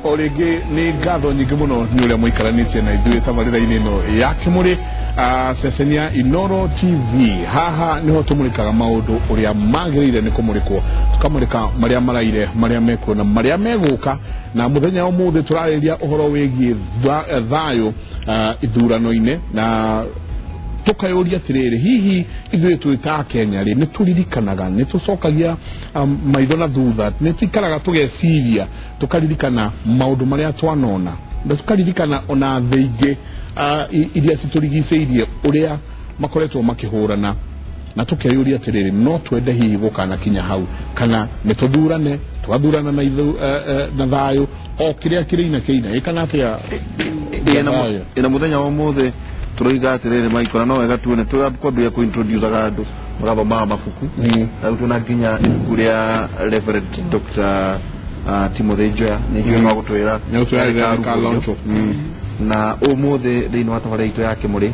O rĩngĩ nĩ ngatho nyingĩ mũno nĩ ũrĩa mũikaranĩtie na ithuĩ tabarĩra-inĩ ĩno ya Kĩmũrĩ, ceceni ya Inoro TV. Haha nĩho tũmũrĩkaga maũndũ ũrĩa magĩrĩire nĩ kũmũrĩkwo, tũkamũrĩka marĩa maraire, marĩa mekuo na marĩa megũka. Na mũthenya wa ũmũthĩ tũrarĩrĩria ũhoro wĩgiĩ thayũ ithurano-inĩ, na tukayũria atĩrĩrĩ, hihi ithuĩ twĩ ta Kenya rĩ, nĩ tũririkanaga, nĩ tũcokagia maitho na thutha, nĩ tũikaraga tũgeciria, tũkaririkana maũndũ marĩa twanona, na tũkaririkana ona thĩ ingĩ iria citũrigicĩirie ũrĩa makoretwo makĩhũrana, na tukeyũria atĩrĩrĩ, no twende hihi gũkanakinya hau, kana nĩ tũthurane, twathurana na na thayũ, o kĩrĩa kĩrĩina kĩina ĩkana atĩa? Ĩna mũthenya wa ũmũthĩ turoiga atĩrĩrĩ, Maiko, na no wega tuone tũkwambĩrĩria kũ-introduce andũ magathomaga mabuku. Rĩu twĩna nginya ibuku rĩa Reverend Dr. Timothy Njoya, nĩ njũĩ no gũtwĩra na ũmũthĩ thĩinĩ wa tabarĩra itũ ya Kĩmũrĩ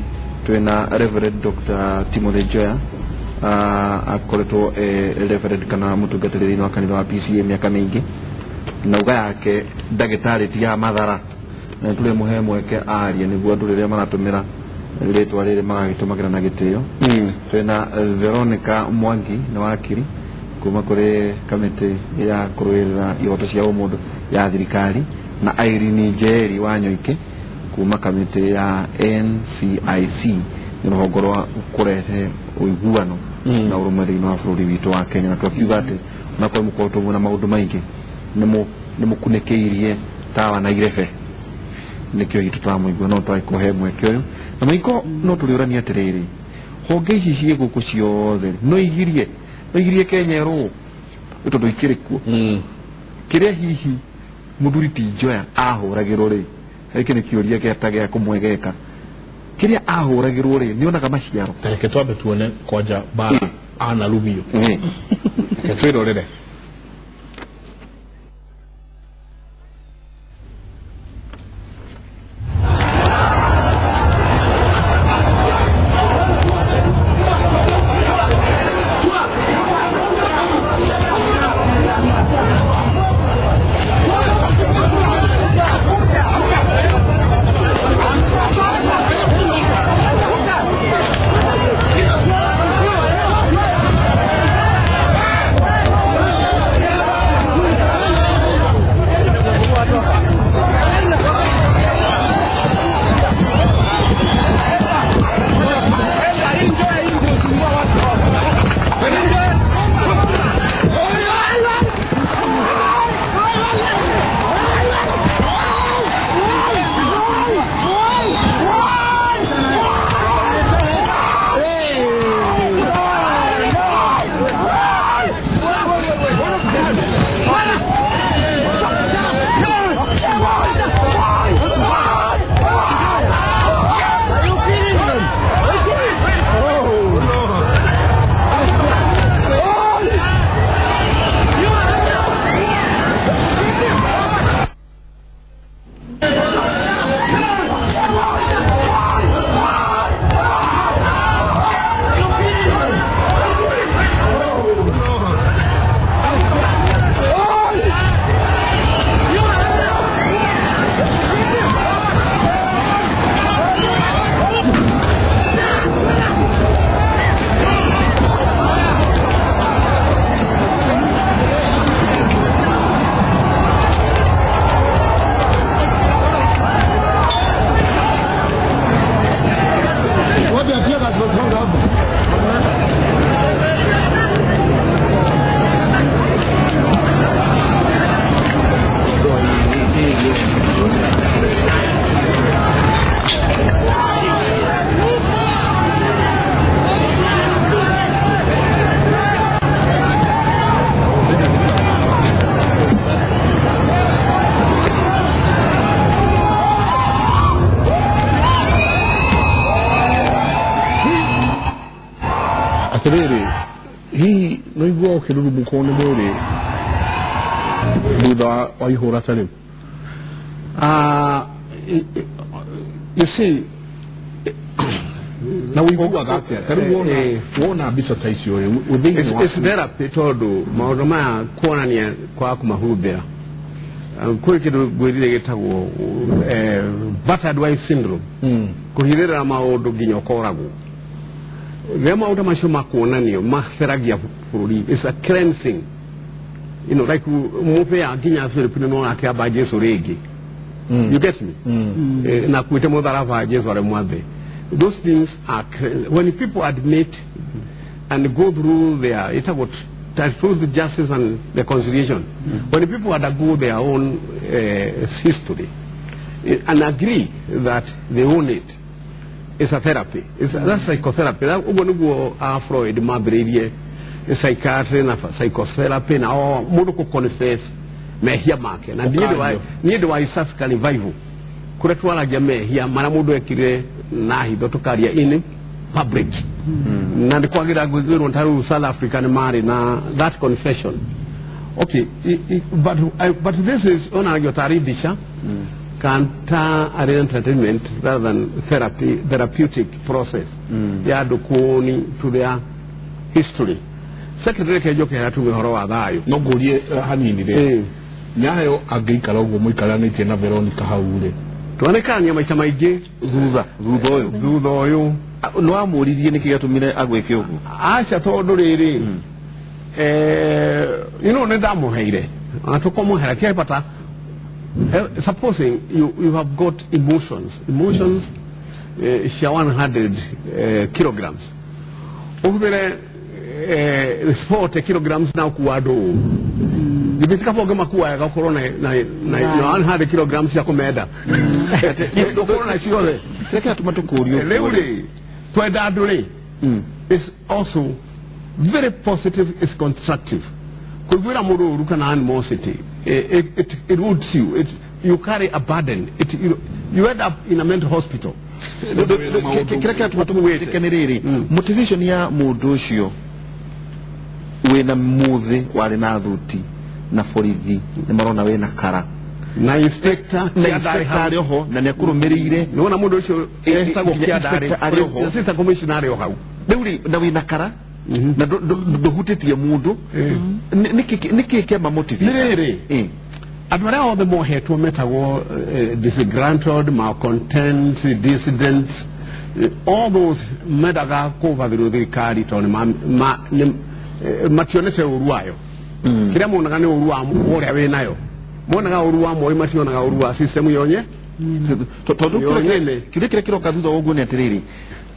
twĩna Reverend Dr. Timothy Njoya, akoretwo Reverend kana mũtungatĩri thĩinĩ wa kanitha wa PCA mĩaka mĩingĩ, na uga yake ndagĩtarĩ ti ya mathara, na tũrĩ mũhe mweke arie nĩguo andũ rĩrĩa maratũmĩra rĩtwa rĩrĩ magagĩtũmagĩra na gĩtĩo. Twĩna Veronica Mwangi, nĩ wakiri kuma kũrĩ kamĩtĩ ya kũrũĩrĩra ihoto cia ũmũndũ ya thirikari, na Irene Njeri wa Nyoike kuma kamĩtĩ ya NCIC, nĩ rũhongo rwa kũrehe ũiguano na ũrũmwe thĩinĩ wa bũrũri witũ wa Kenya. Na twakiuga atĩ onakorwo mũkoretwo mwĩna maũndũ maingĩ, nĩ mũkunĩkĩirie tawa na irebe, nĩkĩo hihi tũtaramũigua, no twagĩkũhe mweke ũyũ. Na Maiko, no tũrĩũrania atĩrĩrĩ, honge ici ciĩ gũkũ ciothe no igirie Kenya ĩrũũ nĩ tondũ ikĩrĩ kuo. Kĩrĩa hihi mũthuri ti Njoya ahũragĩrwo rĩ, gĩkĩ nĩ kĩũria gĩa gĩa kũmwegeka, kĩrĩa ahũragĩrwo rĩ, nĩonaga maciaro? Reke twambe tuone kwanja bara anarumio, reke twĩrorere. Atĩrĩrĩ, hihi no igua ũkĩrurumũkwo nĩ mwĩrĩ thutha wa ihũra ta rĩu? You see, na ũiguaga atĩa ta rĩu wona mbica ta icio rĩ? It's therapy, tondũ maũndũ maya kuonania kwaga kũmahumbĩra. Kwĩ kĩndũ ngwĩrire gĩtagwo battered wife syndrome. Kũhithĩrĩra maũndũ nginya ũkoragwo. Rĩrĩa maũndũ macio makuonanio matheragia bũrũri. It's a cleansing. You know, like mũbĩa nginya Philip nĩ akĩamba Jesu rĩngĩ. You get me? Na kuĩte mũtharaba Jesu arĩ mwathe. Those things are when people admit and go through their it's about truth, justice and reconciliation. When people undergo their own history and agree that they own it, it's a therapy. That's psychotherapy. Ũguo nĩguo Freud mambĩrĩirie psychiatry na psychotherapy na o mũndũ kũ confess mehia make. Na niĩ ndĩ wa East African revival kũrĩa twaragia mehia marĩa mũndũ ekire na hitho tũkaria in public. Na nĩ kwagĩra gwĩkĩrwo ta rĩu South Africa nĩ marĩ na that confession. Okay, but this is onaragio tarĩ mbica kanta arĩ entertainment rather than therapy, therapeutic process ya andũ kũũni to their history. Secondary reke njoke harĩa tuge ũhoro wa thayũ. No ngũrie hanini rĩ, Nyayo angĩikara ũguo mũikaranĩtie na Veronica hau rĩ, twanĩkania maita maingĩ thutha ũyũ nĩ wamũririe nĩkĩ gĩatũmire agwĩke ũguo? Aca, tondũ rĩrĩ you know, nĩ ndamũheire ona tũkũmũhera kĩarĩ bata. Supposing you have got emotions cia 100 kilograms, ũhũthĩre 40 kilograms na ũkua andũ githĩ kaba ũngĩmakuaga ũkorwo na 100 kilograms cia kũmenda ndũkorwo na ciothe. Kĩrĩa kĩratũma tũkũrie rĩu rĩ, twenda andũ rĩ is also very positive, is constructive. Kũiguĩra mũndũ ũru kana animosity, it wounds you. You carry a burden. You end up in a mental hospital. Kĩrĩa kĩratũma tũmwĩtĩke nĩ rĩrĩ, motivation ya mũndũ ũcio wĩna mũthĩ warĩ na thuti na borithi nĩ marona wĩna kara na inspector arĩ oho na nĩ akũrũmĩrĩire. Nĩwona mũndũ ũcio etagwo Kĩandarĩ arĩ oho, assistant commissioner arĩ o hau rĩu rĩ, na wĩna kara na ndũhutĩtie mũndũ. Nĩkĩ kĩama motivate? Nĩ rĩrĩ, andũ arĩa othe mohetwo metagwo disgruntled, malcontent, dissidents, all those mendaga kũvathĩrwo thirikari tondũ mationete ũru wayo. Kĩrĩa monaga nĩ ũru wa ũrĩa wĩ nayo, monaga ũru wa Moi, mationaga ũru wa system yonye. Tondũ kĩũria kĩrĩa kĩroka thutha wa ũguo nĩ atĩrĩrĩ,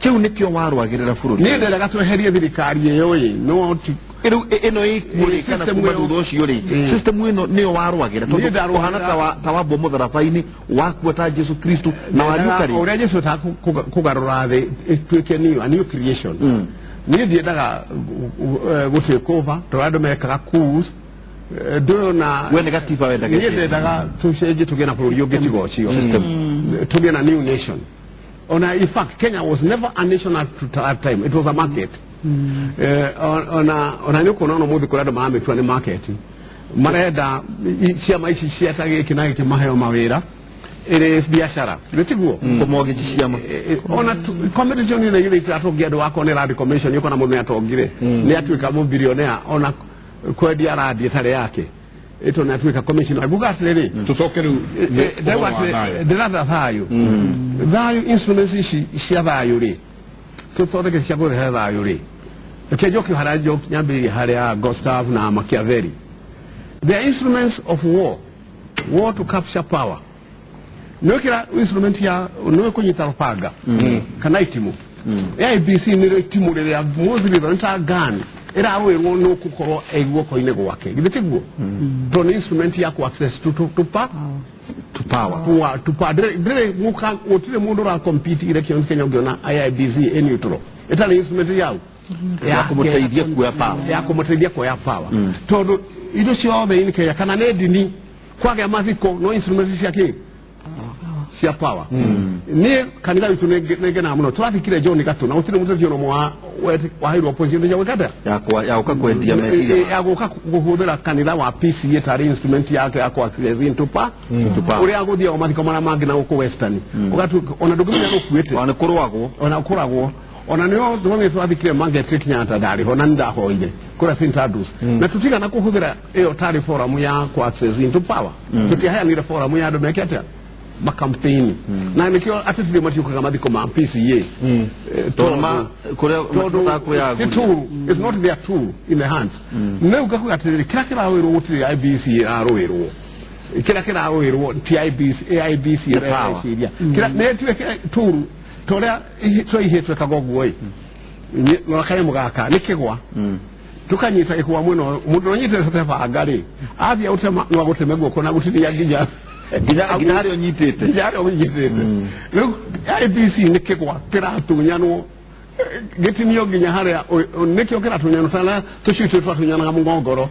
kĩu nĩkĩo warũagĩrĩra bũrũri? Niĩ ndendaga tweherie thirikari ĩyo ĩ no rĩu ĩno ĩkuo rĩ, kana kuma thutha ũcio rĩ, system ĩno nĩyo warũagĩra? Tondũ ũhana ta wambwo mũtharaba-inĩ, wakua ta Jesu Kristo na wariũka rĩ, ũrĩa Jesu kũgarũra thĩ ĩtuĩke a new creation. Niĩ ndiendaga gũtake over tondũ andũ mekaga coups. Ndũrona we nĩ gatiba wendaga? Niĩ ndendaga tũcenjie tũgĩe na bũrũri ũngĩ tiga ũcio, tũgĩe na new nation. Ona in fact Kenya was never a nation at that time, it was a market. Ona nĩ ũkuona ona mũthĩ kũrĩa andũ maramĩtua nĩ market, marenda ciama ici ciata gĩkĩ na gĩkĩ maheo mawĩra ĩrĩ biacara, nĩ tiguo? Kũmogĩji ciama ona competition ĩno ĩgĩrĩ ĩratongia andũ wakwa nĩ Land Commission, ũkona mũndũ nĩ atongire nĩ atuĩka mũbilionea ona kwendia randi ĩtarĩ yake ĩto nĩ atuĩka commissioner. Nguga atĩrĩrĩ, tũcoke rĩu ndĩratha thayũ, thayũ instruments ici cia thayũ rĩ, tũthondeke cia kũrehe thayũ rĩ. Reke njoke harĩa nyambĩrĩrie harĩa Gustav na Machiavelli. They are instruments of war, war to capture power. Nĩwĩkĩra instrument ya nĩwe kũnyita rũbanga kana itimũ. AIBC nĩrĩo itimũ rĩrĩa mũthirĩrwo nĩ ta gun ĩrarũĩrwo nĩ ũgũkorwo ĩ guoko-inĩ gwake, githĩ tiguo? Tondũ nĩ instrument ya kũ access to power, to power. Ndĩrĩ gũtirĩ mũndũ ũra compete elections Kenya ũngĩona IIBC ĩ neutral, ĩtarĩ instrument yau ya kũmũteithia kuoya power, ya kũmũteithia kuoya power. Tondũ indo ciothe in Kenya kana nĩ ndini kwagĩa mathiko no instruments cia kĩ cia power. Niĩ kanitha witũ nĩ ngenaga mũno tũrathikire John Gatũ na gũtirĩ mũteti ona ũmwe waheirwo position ya gwĩka atĩa, ya gũka kwendia meciria, ya gũka kũhũthĩra kanitha wa PCA tarĩ instrument yake ya kũ access into power, ũrĩa agũthiaga mathiko marĩa mangĩ na gũkũ Western, ũgatuĩka ona ndũngĩmenya nĩ ũkuĩte, ona kũrũagwo, ona kũragwo. Ona nĩo ndonge twathikire Margaret Kenyatta ndarĩ ho na nĩndahoire kũrĩa St Andrews, na tũtigana kũhũthĩra ĩyo tarĩ forum ya ku access into power. Tũtiaheanire forum ya andũ meke atĩa, makampeni, na nĩkĩo atetiri matiũkaga mathiko ma PCA. Tondũ kũrĩa tondũ matihotaga kwĩyagũria. Ti tool, it's not their tool in the hands. Rĩu ngakuga atĩrĩrĩ, kĩrĩa kĩrarũĩrwo gũtirĩ IBC ĩrarũĩrwo, kĩrĩa kĩrarũĩrwo ti IBC, AIBC The power. ĩreciria kĩrĩa nĩ ĩtuĩke tool ta ũrĩa twaihĩtwe kagoguo ĩ rora kanyamũ gaka nĩ kĩgwa, tukanyita gĩkwa mwena ũyũ. Mũndũ ũnyitĩte banga rĩ, athiĩ gũtema no agũteme guoko na gũtinia nginya Nginya harĩa ũnyitĩte. Nginya harĩa ũnyitĩte. Rĩu IBC nĩ kĩgwa kĩratunyanwo, gĩtinio nginya harĩa nĩkĩo kĩratunyanwo tana tũcui tũtũ twatunyanaga mũngongoro,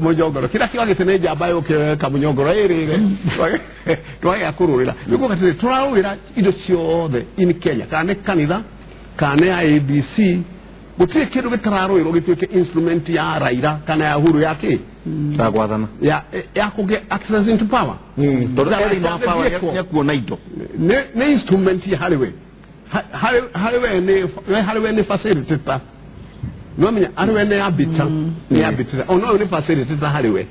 mũjongoro kĩrĩa kĩwagĩte nĩ njamba yũke kamũnyongoro ĩrĩre twagĩa kũrũĩra. Nĩguo atĩrĩ, tũrarũĩra indo ciothe in Kenya, kana nĩ kanitha kana nĩ IEBC, gũtirĩ kĩndũ gĩtararũĩrwo gĩtuĩke instrument ya Raila kana ya Uhuru ya kĩ ya gwathana, ya kũgĩa access into power. Tondũ e thĩinĩ wa power nĩekuona indo. Nĩ instrument ya harĩ we. Harĩ we nĩ we, harĩ we nĩ facilitator, nwamenya harĩ we nĩ arbiter, nĩ arbiter ona ũyũ nĩ facilitator harĩ we,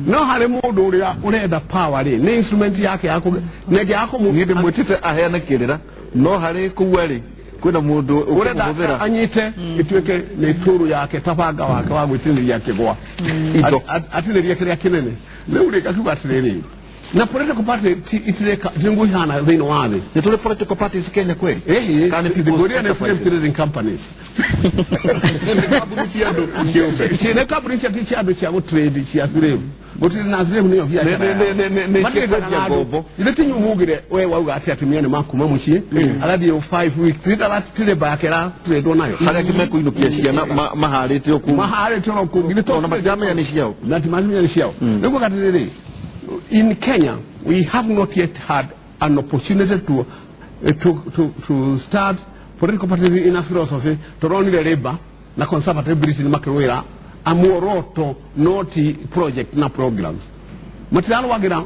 no harĩ mũndũ ũrĩa ũrenda power rĩ, nĩ instrument yake ya kũgĩa nĩ ya kũmũ Niĩ ndĩmwĩtĩte aheane kĩrĩra, no harĩ kũu arĩ kwĩna mũndũ ũrenda ũkũmũhũthĩra. Anyite ĩtuĩke nĩ tũrũ yake, ta banga wake wa gwĩtinĩria kĩgwa. Indo. Atinĩria kĩrĩa kĩnene. Rĩu rĩ, ngakiuga atĩrĩrĩ, na political party itireka tinguihana thĩinĩ wa thĩ. Nĩ tũrĩ political parties Kenya kweli? Ĩhĩ. Kana nĩ People's Ngũria nĩ slave Enterprises? trading companies. Nĩ kambuni cia andũ kĩũmbe. Nĩ kambuni cia andũ cia gũtrade, cia slave, gũtirĩ na slave nĩyo biacara. Nĩ cia kwendia ngombo. Ithe ti nyumugire we wauga atĩ atumia nĩ makuma mũciĩ, agathiĩ 5 weeks tirĩmba yake ĩratrĩndwo nayo. Harĩa angĩ mekũinũkia ciana maharĩte o kũu. Maharĩte oro kũu. Githĩ Ona matiramenya nĩ ciao. Na timatimenya nĩ ciao. Nĩguo atĩrĩrĩ, in Kenya we have not yet had an opportunity to start political parties in a philosophy. Tũronire Labour na Conservative Britain makĩrũĩra a muoroto, not project na programs. Matirarũagĩra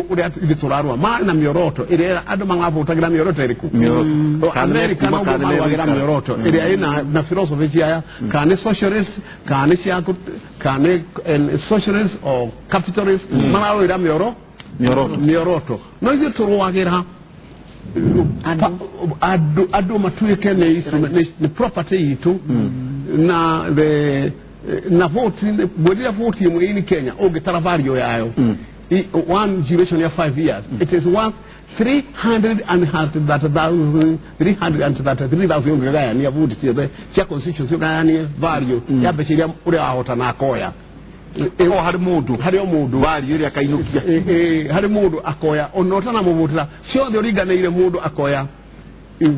ũrĩa ithuĩ tũrarũa, marĩ na mĩoroto ĩrĩa andũ mang'abũtagĩra. Mĩoroto ĩrĩkũ? Mĩoroto. O, Kana nĩ America kuma, noguo kana nĩ marũagĩra gũikara. mĩoroto ĩrĩa ĩna na philosophy ciaya, kana nĩ socialist, kana nĩ cia kana nĩ socialist or capitalist, mararũĩra mĩoro Mĩoroto. Mĩoroto. No ithuĩ tũrũagĩra andũ matuĩke nĩ instrument- nĩ property itũ na the na vote. Ngwĩrire vote ĩmwe in Kenya ũngĩtara value yayo, one duration ya 5 years, it is worth 333,000, 333,000. Ũngĩgayania vote ciothe cia constituency, ũgayanie value ya mbeca iria ũrĩa wahota na akoya. O harĩ mũndũ. Harĩ o mũndũ. Value ĩrĩa akainũkia. Harĩ mũndũ akoya ona ũtanamũvotera ciothe ũringanĩire, mũndũ akoya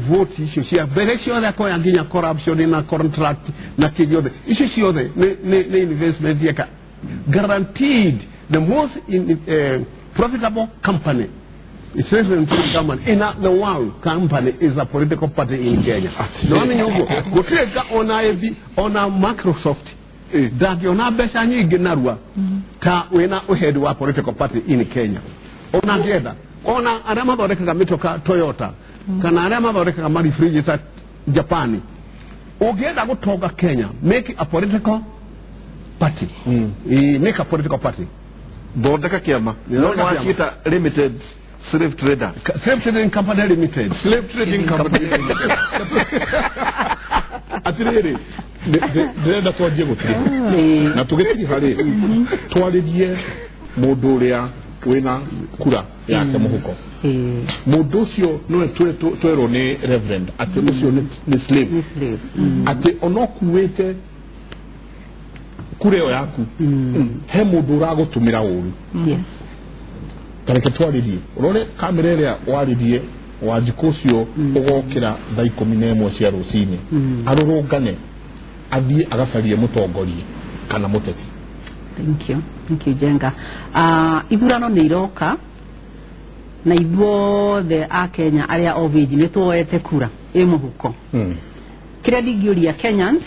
vote icio cia mbeca ciothe, akoya nginya corruption na contract na kĩ gĩothe, icio ciothe nĩ investment yeka guaranteed. The most profitable company, company in the world, company is a political party in Kenya. No wamenye ũguo gũtirĩ ona AB ona Microsoft ndangĩona mbeca nyingĩ narua ta wĩna ũhendi wa political party in Kenya. Ona angĩenda, ona arĩa mathondekaga mĩtoka Toyota kana arĩa mathondekaga marifriji ta Japan, ũngĩenda gũtonga Kenya, make a political party. Make a political party. Thondeka kĩama, no Thondeka kĩama. Nĩwaciĩta limited slave trader. Slave Trading Company Limited. Slave Trading Company. Atirĩrĩ, ndĩrenda twanjie gũtirĩ na tũgĩtiga rĩ, twarĩrie mũndũ ũrĩa wĩna kura yake mũhuko. Mũndũ ũcio nĩwe twerwo nĩ reverend atĩ ũcio nĩ slave, atĩ ona ũkuĩte kura ĩyo yaku, he mũndũ ũragũtũmĩra ũru. Tareke twarĩrie, ũrore kamera ĩrĩa, warĩrie Wanjikũ ũcio ũgokĩra thaa 11 cia rũcinĩ, arũrũngane, athiĩ agacarie mũtongoria kana mũteti. Thank you. Thank you, Jenga. Ithurano nĩ iroka na ithuothe a Kenya arĩa of age nĩ tuoete kura ĩ mũhuko. Kĩrĩa ndingĩũria Kenyans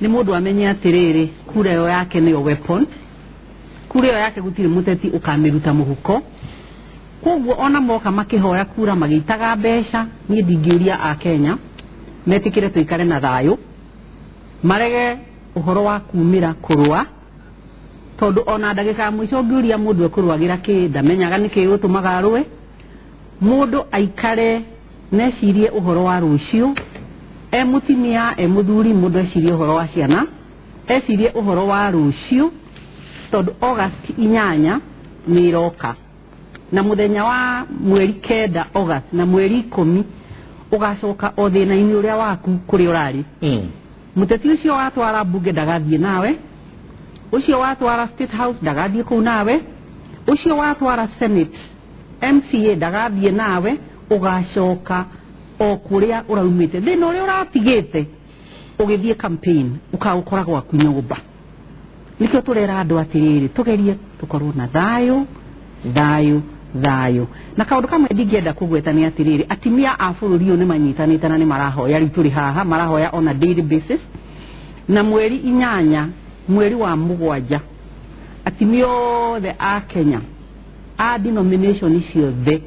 nĩ mũndũ amenye atĩrĩrĩ, kura ĩyo yake nĩyo weapon. Kura ĩyo yake gũtirĩ mũteti ũkamĩruta mũhuko. Koguo ona moka makĩhoya kura magĩitaga mbeca, niĩ ndingĩũria a Kenya metikire tuikare na thayo marege uhoro wa kumira kurua tondu ona ndagika ya mwico ngiuria mundu ekuruagira ki ndamenyaga niki gutumaga arue mundu aikare necirie uhoro wa rucio e mutimia e muthuri mundu ecirie uhoro wa ciana ecirie uhoro wa rucio tondu August 8 ni iroka na muthenya wa mweri 9 August na mweri 10 ugacoka o thina-ini uria waku kuri urari. Muteti ucio watwara bunge ndagathie nawe, ucio watwara State House ndagathie kuu nawe, ucio watwara Senate MCA ndagathie nawe, ugacoka o kuria uraumite thina uria uratigite ugithie campaign ukaukora gwaku nyumba. Nikio turera andu atiriri tugerie tukorwo na thayo thayo thayo. Na kaundu kamwe ndingienda kugweta ni atiriri atimia a bururi uyu ni manyitanite na ni marahoya riu turi haha marahoya on a daily basis. Na mweri 8 mweri wa 7 atimia othe a Kenya a denomination ciothe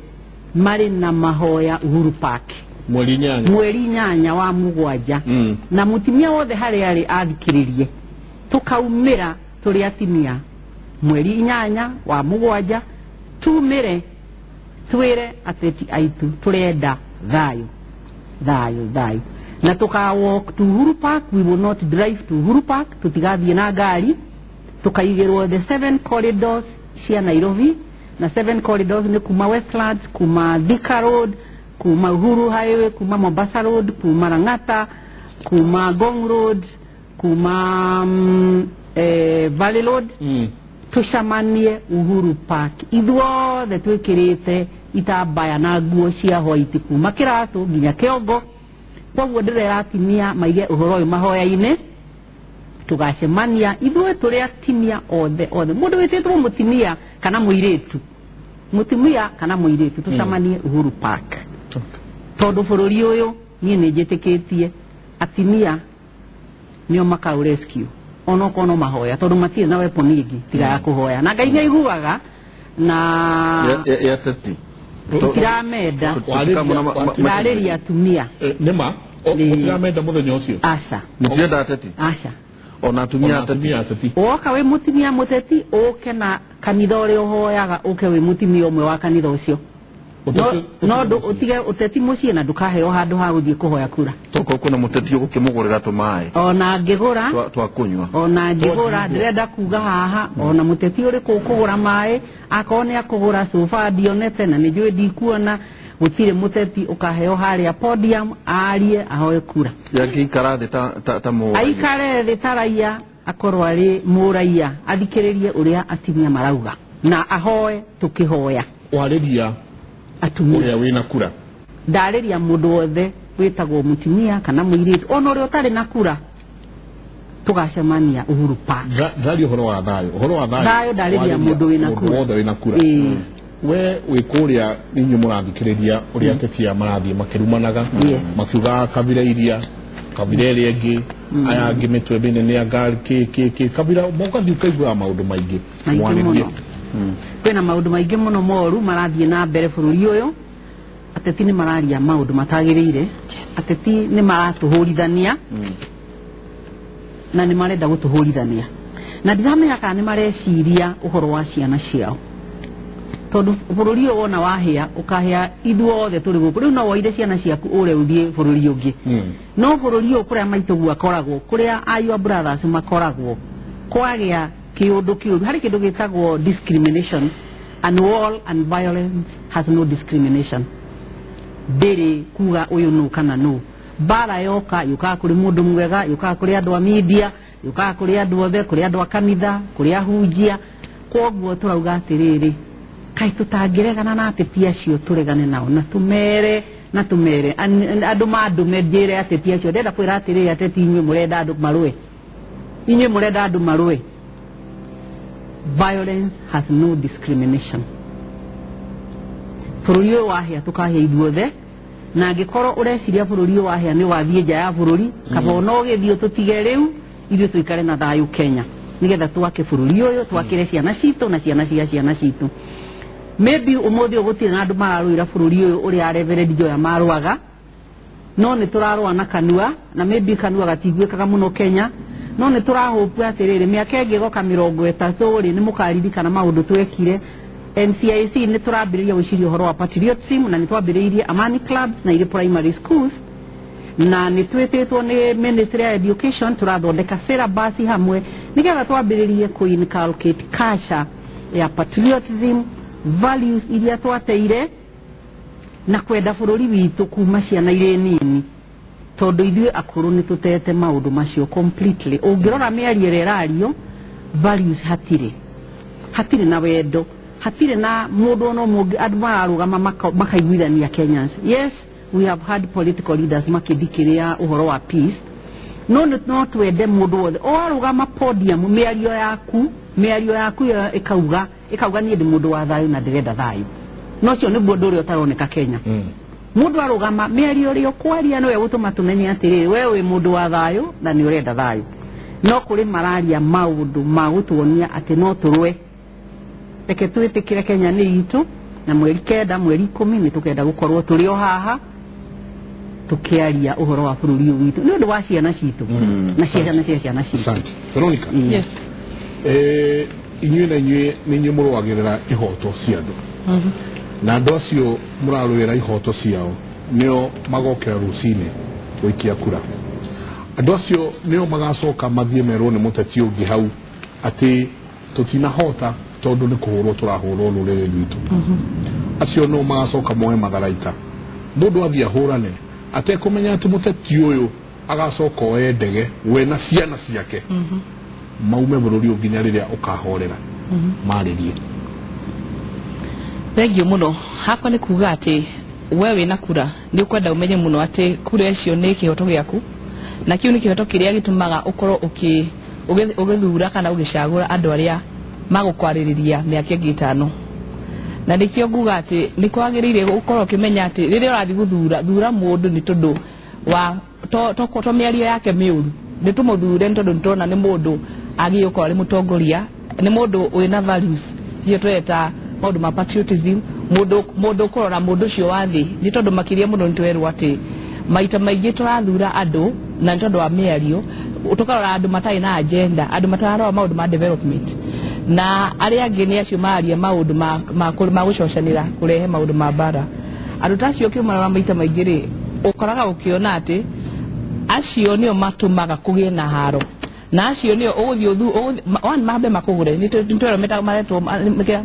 mari na mahoya Uhuru Park mweri 8 mweri 8 wa 7. Na mutimia wothe hari ari athikiririe tukaumira turi atimia mweri 8 wa 7 tumire twire ateti aitu turenda thayo thayo thayo. Na tuka walk to Uhuru Park, we will not drive to Uhuru Park, tutigathie na ngari, tukaigirwo the 7 corridors cia Nairobi. Na 7 corridors ni kuma Westlands, kuma Thika Road, kuma Uhuru Highway, kuma Mombasa Road, kuma Lang'ata, kuma Ngong Road, kuma Valley Road. Tucamanie Uhuru Park ithuothe twikirite itambaya na nguo cia white kuma kiratu nginya kiongo. Koguo ndirera atimia maige uhoro uyu mahoya-ini, tugacemania ithuĩ tũrĩ atimia othe othe, mũndũ wĩtĩtwo mũtimia kana mũirĩtu, mũtimia kana mũirĩtu, tucemanie Uhuru Park. Tondu bũrũri ũyũ niĩ nĩ njĩtĩkĩtie atimia nĩo makau rescue onokorwo no mahoya, tondu matirĩ na weapon ĩngĩ tiga ya kũhoya, na Ngai nĩaiguaga na ya teti tũtiramenda ndarĩria atumia nĩma ũtiramenda mũthenya ũcio. Aca mũtienda ateti, aca ona atumia ateti. Woka wĩ mũtumia mũteti ũke na kanitha ũrĩa ũhoyaga, ũke wĩ mũtumia ũmwe wa kanitha ũcio, no ũtige ũteti mũciĩ na ndũkaheo handũ ha gũthiĩ kũhoya kura. Tokorwo kwĩna mũteti ũgũkĩmũgũrĩra tũmaĩ ona angĩgũra twa kũnyua, ona angĩgũra ndĩrenda kuga haha ona mũteti ũrĩkũ ũkũgũra maĩ akorwo nĩ akũgũra cuba ndionete na nĩ njũĩ ndikuona, gũtirĩ mũteti ũkaheo harĩa podium arie ahoe kura. Yangĩikara thĩ ta mũraia, aikare thĩ ta raia, akorwo arĩ mũraia, athikĩrĩrie ũrĩa atumia marauga na ahoe tũkĩhoya. Warĩria atumia ũrĩa wĩna kura, ndarĩria mũndũ wothe wĩtagwo mũtumia kana mũirĩtu ona ũrĩa ũtarĩ na kura, tũgacemania Uhuru Park. Ndaria ũhoro wa thayũ, ũhoro wa thayũ ndarĩria mũndũ wĩna kura, wothe wĩna kura. We wĩ kũrĩa inyuĩ mũrathikĩrĩria ũrĩa ateti aya marathiĩ makĩrumanaga makiugaga kabira iria kabira ĩrĩa ĩngĩ aya angĩ mĩtwe mĩnene anga kĩ kĩ kĩ kabira, mũgathiĩ ũkaiguaga maũndũ maingĩ mwarĩrie. Kwĩna maũndũ maingĩ mũno moru marathiĩ na mbere bũrũri ũyũ. Ateti nĩ mararia maũndũ matagĩrĩire, ateti nĩ maratũhũrithania na nĩ marenda gũtũhũrithania, na ndiramenya kana nĩ mareciria ũhoro wa ciana ciao, tondu bũrũri ũyũ wona wahĩa ũkahĩa ithuothe tũrĩ gũkũ. Rĩu no woire ciana ciaku ũre ũthiĩ bũrũri ũngĩ, no bũrũri ũyũ kũrĩa maitũguo akoragwo, kũrĩa your brothers makoragwo, kwagĩa kĩũndũ kĩũru. Harĩ kĩndũ gĩtagwo discrimination, and war and violence has no discrimination. Ndĩrĩ kuga ũyũ nũ kana nũ. Mbara yoka yũkaga kũrĩ mũndũ mwega, yũkaga kũrĩ andũ a media, yũkaga kũrĩ andũ othe, kũrĩ andũ a kanitha, kũrĩ ahunjia. Kwoguo tũrauga atĩrĩrĩ, kaĩ tũtangĩregana na ateti acio, tũregane nao na tũmere na tũmere andũ mandũme njĩre ateti acio. Ndĩrenda kwĩra atĩrĩrĩ, ateti inyuĩ mũrenda andũ marũe, inyuĩ mũrenda andũ marũe. Violence has no discrimination. Bũrũri ũyũ wahĩa tũkahĩa ithuothe, na angĩkorwo ũreciria bũrũri ũyũ wahĩa nĩ wathiĩ nja ya bũrũri, kaba ona ũgĩthiĩ tũtige rĩu ithuĩ tũikare na thayũ Kenya, nĩgetha twake bũrũri ũyũ, twakĩre ciana citũ na ciana cia ciana citũ. Maybe ũmũthĩ ũyũ gũtirĩ na andũ mararũĩra bũrũri ũyũ ũrĩa Reverend Njoya marũaga, No nĩ tũrarũa na kanua na maybe kanua gatiguĩkaga mũno Kenya, no nĩ tũrahũpu atĩrĩrĩ mĩaka ĩngĩ ĩgoka 30 rĩ nĩ mũkaririkana maũndũ twekire. NCIC nĩ tũrambĩrĩria gwĩciria ũhoro wa patriotism na nĩ twambĩrĩirie Amani clubs na irĩ primary schools, na nĩ twĩtĩtwo nĩ Ministry ya Education tũrathondeka syllabus hamwe nĩgetha twambĩrĩrie kũ-inculcate culture ya patriotism, values iria twateire na kwenda bũrũri witũ kuma ciana irĩ nini, tondũ ithuĩ akũrũ nĩ tũtete maũndũ macio completely. Ũngĩrora mĩario ĩrĩa ĩrario, values hatirĩ, hatirĩ na wendo, hatirĩ na mũndũ ona ũmwe andũ mararũgama makaiguithania Kenyans. Yes, we have had political leaders makĩthikĩrĩra ũhoro wa peace, no no twende mũndũ wothe warũgama podium mĩario yaku ĩyo ĩkauga niĩ ndĩ mũndũ wa thayũ na ndĩrenda thayũ. No ũcio nĩguo ũndũ ũrĩa ũtaroneka Kenya. Mũndũ arũgama mĩario ĩrĩa ũkwaria nĩwe gũtũma tũmenye atĩrĩrĩ we wĩ mũndũ wa thayũ na nĩ ũrenda thayũ. No kũrĩ mararia maũndũ ma gũtuonia atĩ no tũrũe. Reke twĩtĩkĩre Kenya nĩ itũ, na mweri 9 mweri 10 nĩ tũkenda gũkorwo tũrĩ o haha tukiaria ũhoro wa bũrũri ũyũ witũ nĩ ũndũ wa ciana citũ na ciana cia ciana citũ. Asante. Veronica. Yes. Inyuĩ na inyuĩ nĩ inyuĩ mũrũagĩrĩra ihoto cia andũ, na andũ acio mũrarũĩra ihoto ciao nĩo magokĩra rũcinĩ gũikia kura. Andũ acio nĩo magacoka mathiĩ merwo nĩ mũteti ũngĩ hau atĩ tũtinahota tondũ nĩ kũhũrwo tũrahũrwo rũrĩrĩ rwitũ. Acio nĩo magacoka moe matharaita, mũndũ athiĩ ahũrane atekũmenya atĩ mũteti ũyũ agacoka oe ndege we na ciana ciake maume bũrũri ũyũ nginya rĩrĩa ũkahorera marĩrie. Thengiũ mũno. Hakwa nĩ kuga atĩ we wĩna kura nĩ ũkwenda ũmenye mũno atĩ kura icio nĩ kĩhoto gĩaku, na kĩu nĩ kĩhoto kĩrĩa gĩtũmaga ũkorwo ũgĩthura kana ũgĩcagũra andũ arĩa magũkwarĩrĩria mĩaka ĩngĩ 5. Na nĩkĩo nguga atĩ nĩ kwagĩrĩire ũkorwo ũkĩmenya atĩ rĩrĩa ũrathiĩ gũthura, thura mũndũ nĩ tondũ wa to mĩario yake mĩũru, nĩ tũmũthure nĩ tondũ nĩtũrona nĩ mũndũ agĩrĩire gũkorwo arĩ mũtongoria, nĩ mũndũ wĩna values icio tũreta maũndũ ma patriotism, mũndũ ũkũrora mũndũ ũcio wa thĩ, nĩ tondũ makĩria mũno nĩ twerwo atĩ maita maingĩ tũrathura andũ na nĩ tondũ wa mĩario, tũkarora andũ matarĩ na agenda, andũ matararora maũndũ ma development, na arĩa angĩ nĩ acio mararia maũndũ ma gũcocanĩra kũrehe maũndũ ma mbara. Andũ ta acio ũkĩmarora maita maingĩ rĩ, ũkoraga ũkĩona atĩ acio nĩo matũmaga kũgĩe na haro, na acio nĩo ũgũthiĩ mambe makũgũre, nĩ twerwo maretwo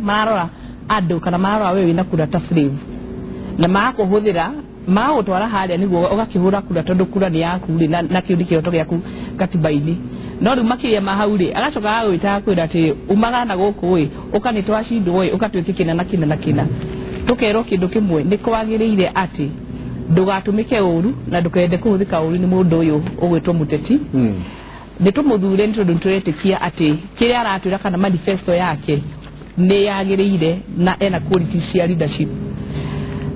mararora andũ kana mararora we wĩna kura ta slave, na magakũhũthĩra magagũtwara harĩa nĩguo ũgakĩhũra kura tondũ kura nĩ yaku rĩ, na kĩu nĩ kĩhoto gĩaku katiba-inĩ. No rĩu makĩria ma hau rĩ, agacoka agagwĩta agakwĩra atĩ umaga na gũkũ ĩ, ũka nĩ twacindwo ĩ, ũka twĩke kĩna na kĩna na kĩna. Tũkerwo kĩndũ kĩmwe, nĩ kwagĩrĩire atĩ ndũgatũmĩke ũru na ndũkende kũhũthĩka ũru nĩ mũndũ ũyũ ũgwĩtwo mũteti. Nĩ tũmũthure nĩ tondũ nĩtũretĩkia atĩ kĩrĩa aratwĩra kana manifesto yake nĩ yagĩrĩire na ena quality cia leadership.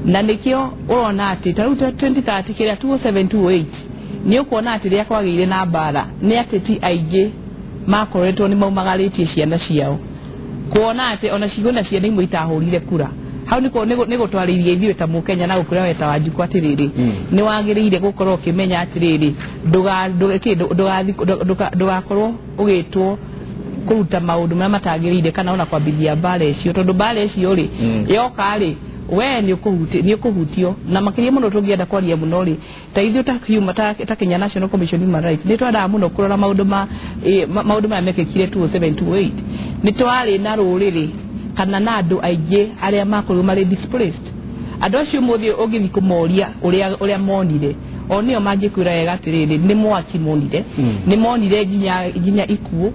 Na nĩkĩo ũrona atĩ ta rĩu 2030 kĩrĩa 2007 2008 nĩ ũkuona atĩ rĩrĩa kwagĩire na mbara nĩ ateti aingĩ makoretwo nĩ maumagarĩtie ciana ciao, kuona atĩ ona cigo na ciana imwe itahũrire kura. Hau nĩ gũtwarĩirie ithuĩ ta mũkenya na gũkũra we ta Wanjikũ atĩrĩrĩ, nĩ wagĩrĩire gũkorwo ũkĩmenya atĩrĩrĩ ndũgakorwo ũgĩtwo kũruta maũndũ marĩa matagĩrĩire kana ona kwambithia mbara icio, tondũ mbara icio rĩ yoka rĩ we nĩ ũkũhutio. Na makĩria mũno tũngĩenda kwaria mũno rĩ, ta ithuĩ ta Kenya National Commission Human Rights nĩ twendaga mũno kũrora maũndũ maya mekĩkire 2007 2008. Nĩ twarĩ na rũrĩrĩ kana na andũ aingĩ arĩa makorirwo marĩ displaced. Andũ acio ũmũthĩ ũngĩthiĩ kũmoria ũrĩa monire, o nĩo mangĩkwĩra wega atĩrĩrĩ nĩ mwaki monire, nĩ monire nginya ikuũ,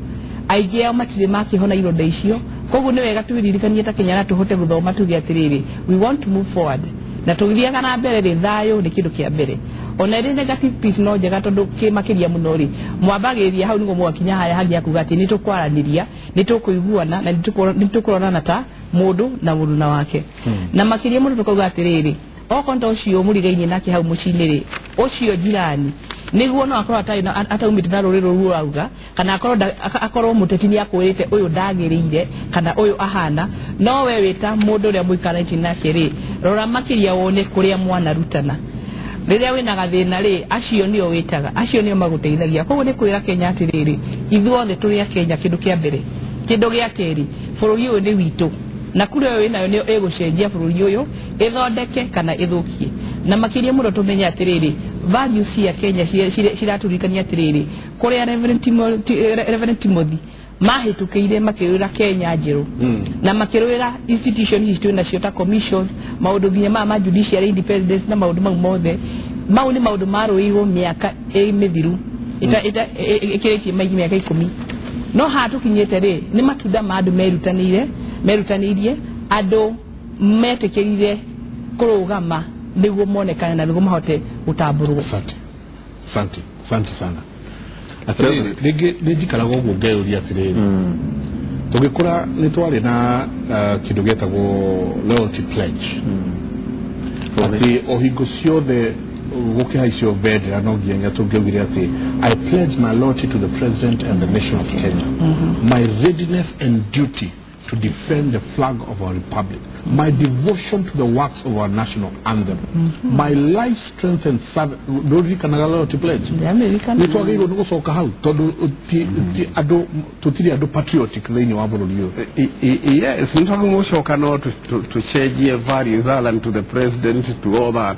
aingĩ ao matirĩ makĩhona ironda icio. Koguo nĩ wega twĩririkanie ta Kenya na tũhote gũthoma tuge atĩrĩrĩ we want to move forward, na tũgĩthiaga na mbere rĩ, thayũ nĩ kĩndũ kĩa mbere. Ona ĩrĩ negative peace no njega tondũ kĩ makĩria mũno rĩ, mwambagĩrĩria hau nĩguo mũgakinya harĩa hangĩ hakuga atĩ nĩ tũkwaranĩria, nĩ tũkũiguana na nĩ tũkũronana ta mũndũ na mũndũ na wake. Na makĩria mũno tũkauga atĩrĩrĩ okorwo ta ũcio mũrigainie nake hau mũciĩ-inĩ rĩ, ũcio jirani nĩguo no akorwo ataumĩte na rũrĩrĩ rũu ũrauga, kana akorwo mũteti nĩ akwĩrĩte ũyũ ndagĩrĩire kana ũyũ ahana, no we wĩ ta mũndũ ũrĩa mũikaranĩtie nake rĩ, rora makĩria wone kũrĩa mwanarutana. Rĩrĩa wĩna gathĩna rĩ, acio nĩo wĩtaga, acio nĩo magũteithagia. Koguo nĩ kwĩra Kenya atĩrĩrĩ, ithuothe tũrĩ a Kenya, kĩndũ kĩa mbere. Kĩndũ gĩa kerĩ, bũrũri ũyũ nĩ witũ, na kura ĩyo wĩnayo nĩyo ĩgũcenjia bũrũri ũyũ, ĩthondeke kana ĩthũkie. Na makĩria mũno tũmenye atĩrĩrĩ, values cia Kenya ciraturikania atĩrĩrĩ, kũrĩa Reverend Timothy mahĩtũkĩire makĩrũĩra Kenya njerũ, na makĩrũĩra institution ici twĩ nacio ta commissions, maũndũ nginya maya ma judiciary independence na maũndũ mau mothe, mau nĩ maũndũ marũĩirwo mĩaka ĩ mĩthiru ĩkĩrĩtie mĩaka 10. No haha tũkinyĩte rĩ, nĩ matunda ma andũ merutanĩirie, andũ metĩkĩrire kũrũgama nĩguo monekane na nĩguo mahote gũtambũrwo. Asante. Asante. Asante sana. Atĩrĩrĩ, rĩngĩ nĩ njikaraga ũguo ngeyũria atĩrĩrĩ, tũgĩkũra nĩ twarĩ na kĩndũ gĩetagwo loyalty pledge, atĩ o hingo ciothe gũkĩhaicio bendera no nginya tũngĩaugire atĩ I pledge my loyalty to the president and the nation of Kenya, my readiness and duty to defend the flag of our republic, my devotion to the works of our national anthem, my life, strength and service. Ndũririkanaga loyalty pledge? Nĩ twagĩrĩirwo nĩ gũcoka hau, tondũ andũ tũtirĩ andũ patriotic thĩinĩ wa bũrũri ũyũ. Yes, nĩ twagĩrĩirwo gũcoka no tũcenjie values other than to the president, to all that.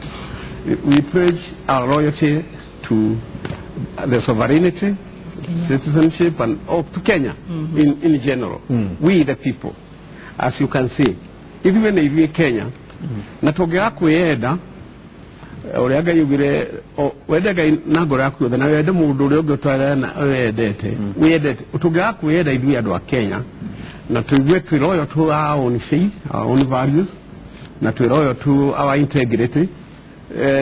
We pledge our loyalty to the sovereignty, citizenship, and to Kenya in general. We the people, as you can see, ithuĩ nĩ ithuĩ Kenya, na tũngĩaga kwĩyenda ũrĩa Ngai augire, wende Ngai na ngoro yaku yothe na wende mũndũ ũrĩa ũngĩ ũtarĩ wendete, wĩyendete. Tũngĩaga kwĩyenda ithuĩ andũ a Kenya na tũigue twĩ loyal to our own faith, our own values, na twĩ loyal to our integrity,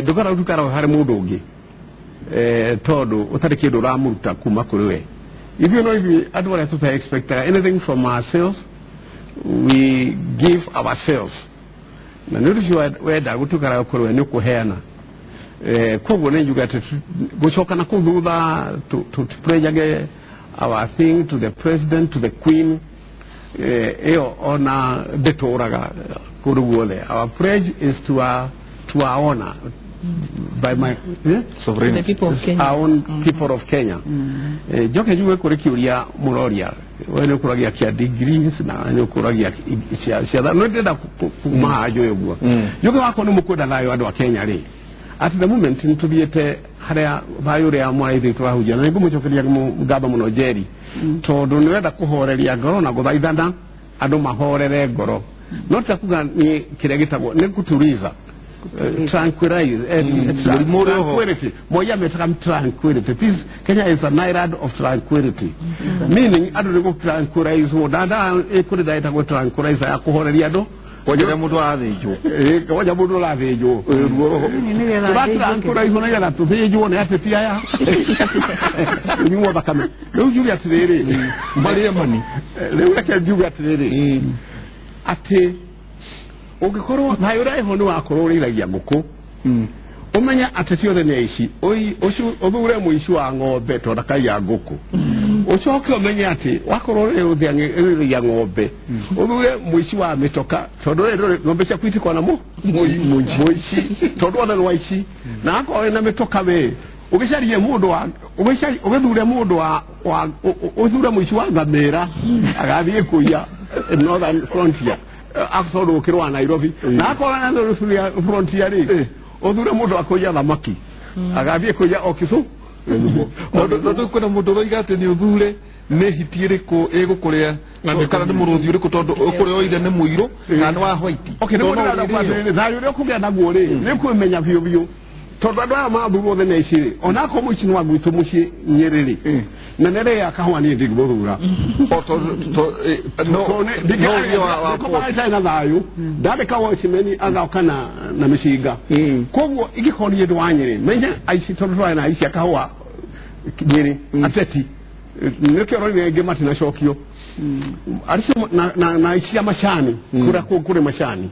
ndũkara ũtukara harĩ mũndũ ũngĩ, tondũ ũtarĩ kĩndũ ũramũruta kuma kũrĩ we. Ithuĩ no ithuĩ andũ arĩa tũta expectaga anything from ourselves, we give ourselves, na nĩ ũndũ ũcio wenda gũtukara kũrĩ we nĩ ũkũheana. Koguo nĩ njuga atĩ gũcoka na kũu thutha tũpledgage our thing to the president, to the queen, ĩyo ona ndĩtũraga kũndũ guothe. Our pledge is to our honor by my sovereignty, the people of Kenya, our own people of Kenya. Njoke njuge kũrĩ kĩũria mũroria, we nĩ ũkũragia kĩa degrees na nĩ ũkũragia cia no ndĩrenda kuma haha njũĩ ũguo. Njuge wakwa nĩ mũkwenda thayũ andũ a Kenya rĩ, at the moment nĩ tũthiĩte harĩa thayũ ũrĩa mwaraithi tũrahunjia, na nĩ ngũmũcokeria ngatho mũno Njeri, tondũ nĩ wenda kũhoreria ngoro na gũthaithana andũ mahorere ngoro, no ti kuga nĩ kĩrĩa gĩtagwo nĩ kuturiza, tranquilize, tranquility. Moya metaga tranquility. Peace. Kenya is an island of tranquility, meaning andũ nĩ gũ-tranquilize. Dada ĩkũrĩ ndaĩtagwo tranquilizer ya kũhoreria andũ. Kwanja mũndũ arathĩnjwo. Kwanja mũndũ ũrathĩnjwo. Tũra-tranquilize nĩgetha tũthĩnjwo nĩ ateti aya. Nyuo thakame. Rĩu njuge atĩrĩrĩ, marĩe mani. Rĩu reke njuge atĩrĩrĩ, atĩ ũngĩkorwo thayũ ũrĩa ĩho nĩ wakorwo ũrĩithagia ngũkũ, ũmenye atĩ ciothe nĩ aici, ũthure mũici wa ng'ombe tondũ ndakaiya ngũkũ. Ũcoke ũmenye atĩ wakorwo ũrĩithagia ng'ombe, ũthure mũici wa mĩtoka tondũ ng'ombe ciaku itikoragwo na mũici, tondũ othe nĩ waici. Na akorwo wĩna mĩtoka we ũgĩcarie mũndũ wa ũgĩthure mũndũ wa ũthure mũici wa ngamĩra agathiĩ kũiya Northern Frontier, akorwo ũkĩrwa Nairobi, na akorwo na Northern Frontier rĩ, ũthure mũndũ akũiya thamaki agathiĩ kũiya o Kisumu. Tondũ kwĩna mũndũ ũroiga atĩ nĩ ũthure nĩ hiti ĩrĩkũ ĩgũkũrĩa kana nĩ mũrũthi ũrĩkũ, tondũ ũkũrĩa oire nĩ mũirũ kana nĩ wa white. Okay, nĩ thayũ ũrĩa ũkũgĩa naguo rĩ, nĩ kwĩmenya biũ biũ, tondũ andũ aya mathurwo othe nĩ aici rĩ, ona akorwo mũici nĩ wa gwitũ mũciĩ Nyĩrĩ rĩ, na nĩ rĩa kahũa niĩ ndingĩmũthura. Ndingĩkorwo na thayũ, ndandĩka watchman agoka na mĩcinga. Koguo ingĩkorwo niĩ ndĩ wa Nyĩrĩ, menye aici, tondũ twarĩ na aici a kahũa Nyĩrĩ, ateti nĩkĩo ũronire aingĩ matinacokio na aici a macani, kũrĩa kũrĩ macani.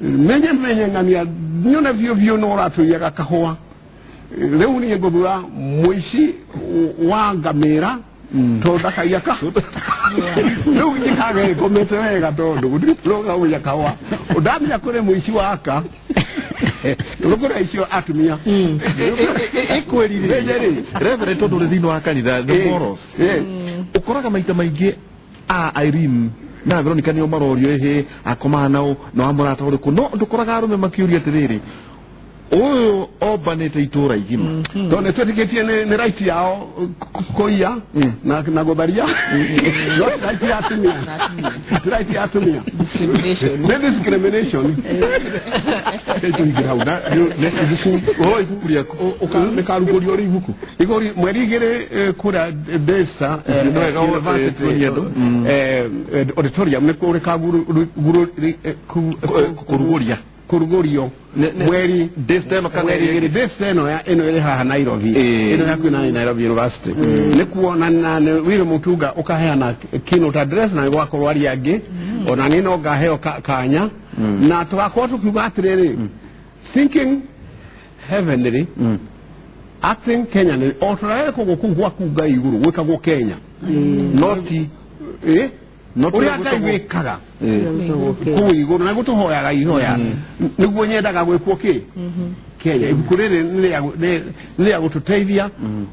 Menye ng'ania nyone biũ biũ nĩ ũratũiyaga kahũa. Rĩu niĩ ngũthura mũici wa ngamĩra tondũ ndakaiya kahũa. Rĩu njikage ngomete wega tondũ gũtirĩ ũrauya kahũa. Ndamenya kũrĩ mũici waka Rũkũra icio atumia. Ĩkwĩrire Reverend tondũ ũrĩ thĩinĩ wa kanitha the morals. Ũkoraga maita maingĩ a Irene na Veronica nĩo marorio ĩhĩ akomaga nao na wa mũrata ũrĩkũ, no ndũkoraga arũme makĩũria atĩrĩrĩ, ũyũ ombanĩte itũra igima. Tondũ nĩ twĩtĩkĩtie nĩ right yao kũiya na gũtharia, no ti right ya atumia, ti right ya atumia, nĩ discrimination. Tũingĩre hau na nĩ ibuku, ũhoro ibuku rĩaku rĩkarugũrio rĩ ibuku igũri mweri 2 kũrĩa Daystar University auditorium nĩkuo rĩkagũrũria kũrugũrio mweri Daystar ĩno kana mweri 2 Daystar ĩno ya ĩno ĩrĩ haha Nairobi, ĩno hakuhĩ na Nairobi University nĩkuo na Willy Mutunga ũkaheana keynote address na gwakorwo aria angĩ ona niĩ no ngaheo kanya na tũgakorwo tũkiuga atĩrĩrĩ, thinking heavenly acting Kenya nĩ o tũrĩa kũu gwaku Ngai igũrũ gwĩkagwo Kenya, noti ũrĩa Ngai wĩkaga kũu igũrũ na gũtũhoyaga ihoya nĩguo nyendaga gwĩkwo kĩ Kenya. Ibuku rĩrĩ nĩ rĩa gũtũteithia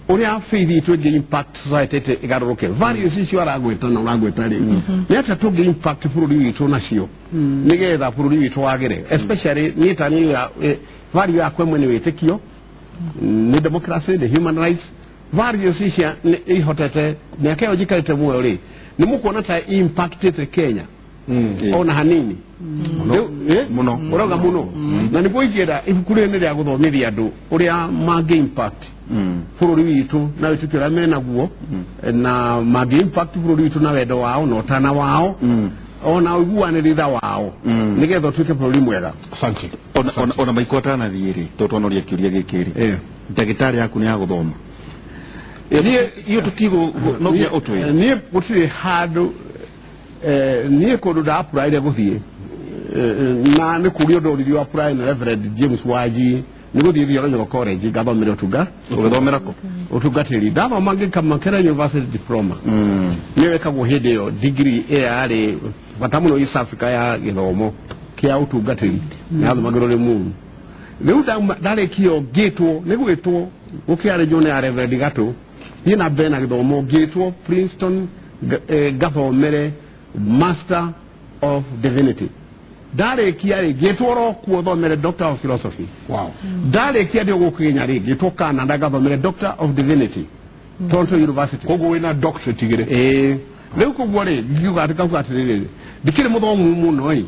ũrĩa faith itũ ĩngĩ impact society ĩgarũrũke. Values icio aragwĩta na ũragwĩta rĩ, nĩ atĩa tũngĩ impact bũrũri witũ nacio nĩgetha bũrũri witũ wagĩre, especially niĩ ta niĩ value yakwa ĩmwe nĩ wĩtĩkio, nĩ democracy, nĩ human rights. Values icia ihotete mĩaka ĩyo njikarĩte muoyo rĩ, nĩ mũkuona ta impactĩte Kenya ona hanini mũno, ũrauga mũno, na nĩguo ingĩenda ibuku rĩrĩ nĩ rĩa gũthomithia andũ ũrĩa mangĩ impact bũrũri witũ na wĩtĩkio ũrĩa menaguo, na mangĩ impact bũrũri witũ na wendo wao na ũtana wao ona ũiguanĩrĩra wao nĩgetha ũtuĩke bũrũri mwega. Asante. Ona maiko atanathiĩ rĩ, tondũ twanoria kĩũria gĩkĩ rĩ, ndagĩtarĩ yaku nĩ ya gũthoma iyo tũtigũ no nginya ũtwĩre. Niĩ gũtirĩ handũ niĩ kũndũ ndapuraire gũthiĩ na nĩ kũria ndoririo apply na Reverend James Waji nĩ gũthiĩ Theological College ngathomere ũtunga. Ũgĩthomera kũ? Ũtungatĩri. Ndathoma ngĩka Makerere University diploma, nĩyo ĩkagwo hĩndĩ ĩyo degree ĩrĩa yarĩ bata mũno East Africa ya gĩthomo kĩa ũtungatĩri, yathomagĩrwo Limuru. Rĩu ndarĩkio ngĩtwo nĩ gwĩtwo gũkĩarĩnjwo nĩ Reverend Gatũ thiĩ na mbere na gĩthomo, ngĩtwo Princeton ngathomere Master of Divinity. Ndarĩkia rĩ ngĩtwo ro kuo thomere Doctor of Philosophy. Wow. Ndarĩkia ndĩ gũkũ Kenya rĩ ngĩtwo Canada ngathomere Doctor of Divinity, Toronto University. Koguo wĩna doctorate igĩrĩ. Ĩĩ. Rĩu koguo rĩ ngiuga atĩ kauga atĩrĩrĩ, ndikĩrĩ mũthomu mũno ĩ,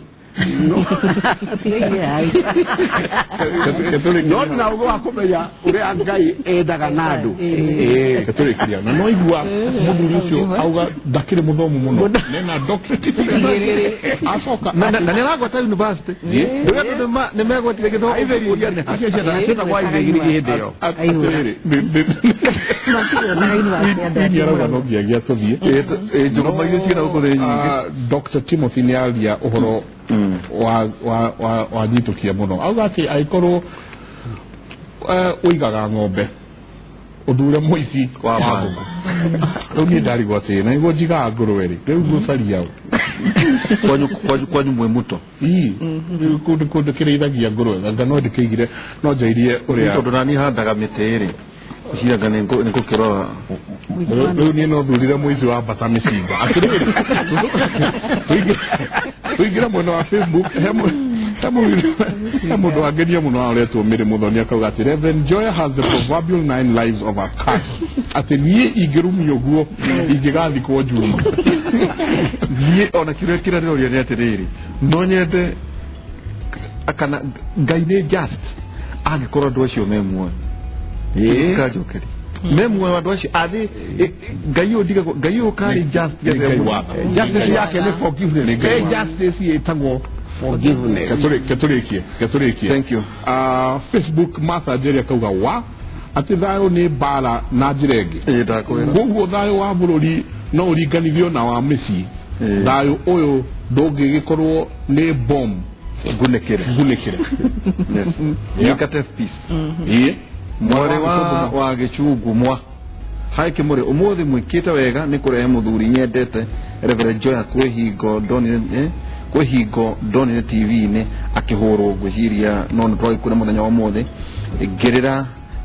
no ndina ũgĩ wa kũmenya ũrĩa Ngai endaga na andũ. Tũrĩkiria na no igua mũthuri ũcio auga ndakĩrĩ mũthomu mũno nena doctorate igĩrĩ acoka na nĩ aragwata university rĩu andũ nĩ megwatire gĩthomo icio cietagwo Ivy League hĩndĩ ĩyo. Atĩrĩrĩ, nĩ arauga no nginyagia tũthiĩ njũgũma iria ciĩna gũkũ nĩ nyingĩ. Dr. Timothy nĩ aria ũhoro wa nyitũkia mũno, auga atĩ angĩkorwo ũigaga ng'ombe ũthure mũici wa ngũkũ. Rĩu niĩ ndarigwo atĩ na nĩguo njigaga ngũrwe rĩ, rĩu ngũcaria ũ? Kwanyu mwĩ mũto. Ii, rĩu kũndũ kũndũ kĩrĩithagia ngũrwe anga no ndĩkĩigire no njairie ũrĩa tondũ nani handaga mĩtĩ rĩ, iciraga nĩ ngũkĩrora. Rĩu niĩ no thurire mũici wa mbata mĩcinga. Atĩrĩrĩ, tũingĩre mwena wa Facebook, he mũndũ wangenia mũno aoretwo Mĩrĩ Mũthoni akauga atĩ Reverend Joya has the proverbial 9 lives of a cat. Atĩ niĩ ingĩrumio ũguo ingĩgathikwo Juma. Niĩ ona kĩrĩa kĩrarĩroria nĩ atĩrĩrĩ, no nyende kana Ngai nĩ just angĩkorwo andũ acio me muoyo. Kanjokeri me muoyo andũ acio athĩ Ngai ũyũ ndigagwo Ngai ũyũ karĩ just justice yake nĩ forgiveness. Justice ĩtagwo forgiveness. Ketũrĩkie. Thank you. Facebook Martha Njeri akauga wa atĩ thayũ nĩ mbara na njĩra ĩngĩ. Ndakwĩra. Koguo thayũ wa bũrũri no ũringanithio na wa mĩciĩ. Thayũ ũyũ ndũngĩgĩkorwo nĩ bomb ngunĩkĩre. Ngunĩkĩre. Yes. Negative peace. Ĩĩ. Mwarĩ wa Gĩchungu mwa hai Kĩmũrĩ, ũmũthĩ mwĩkĩte wega nĩ kũrehe mũthuri nyendete Reverend Joya kwĩ hingo ndonire TV-inĩ Akĩhũrwo ngwĩciria no nĩ twagĩkuona mũthenya wa ũmũthĩ ngĩrĩra